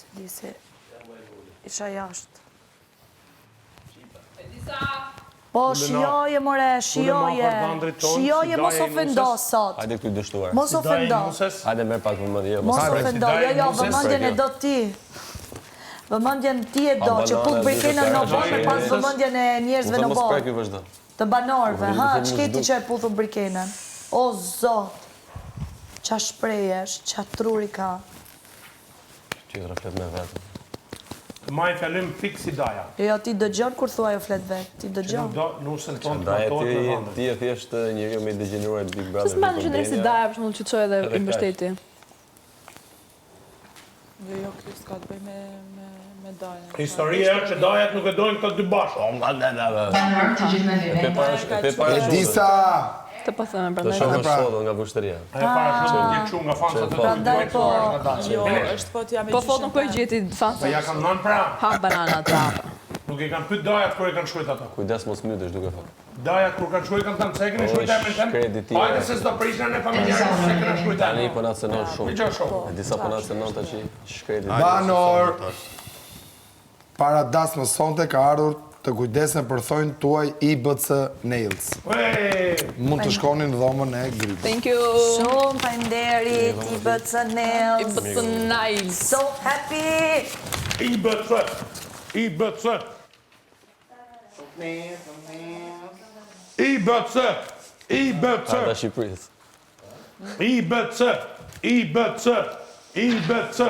S'e di se isha jashtë. Po, shijoje, more, shijoje. Shijoje, mos ofendo sot. Hajde këtu i dështuar. Mos ofendo. Hajde merr pak vëmendje. Mos ofendo, jo, jo, vëmendjen e do ti. Vëmendjen ti e do, që puth Brikenën në oborr me pas vëmendjen e njerëzve në oborr. Të banorëve, ha, ç'ke ti që e puthu Brikenën? O, zot! Ça shprehjesh, ça truri ka. Tjetra flet me veten. Të maj fjalim fiks si daja. Jo, ti dëgjon kur thua ajo flet vet, ti dëgjon. Që nuk do nusen tonë të martohet me Vandën. Ti je thjesht njeriu më i degjeneruar i Big Brother. Pse s'mban qëndrim si daja për shembull që çoi edhe i mbështeti. Jo, jo, kjo s'ka të bëjë me me me dajën. Historia është që dajat nuk e dojnë këto dy bashkë. Banorë të gjithë në living. Edisa! Të po thënë, prandaj. Të shohësh pra. foto nga Vushtrria. Ajo para shumë të jetë nga fansat të Prandaj po. Jo, është fotoja me Po foton ku e gjeti fansat? Po ja kam dhënë pra. Ha banana ta. Nuk e kanë pyet dajat kur e kanë shkruajt ato. Kujdes mos mytesh duke folë. Dajat kur kanë shkruajt kanë thënë pse e keni shkruajt emrin tem? Hajde se s'do prishna ne familjarët se kena shkruajt emrin. Tani po na cënon shumë. E disa po na cënon tash shkreti. Banor. Para dasmës sonte ka ardhur të kujdesen për thonjtë tuaj IBC Nails. Mund të shkoni në dhomën e grykës. Thank you. Shumë faleminderit IBC Nails. IBC Nails. So happy. IBC. IBC. IBC. IBC. Ata Shqipërisë. IBC. IBC. IBC.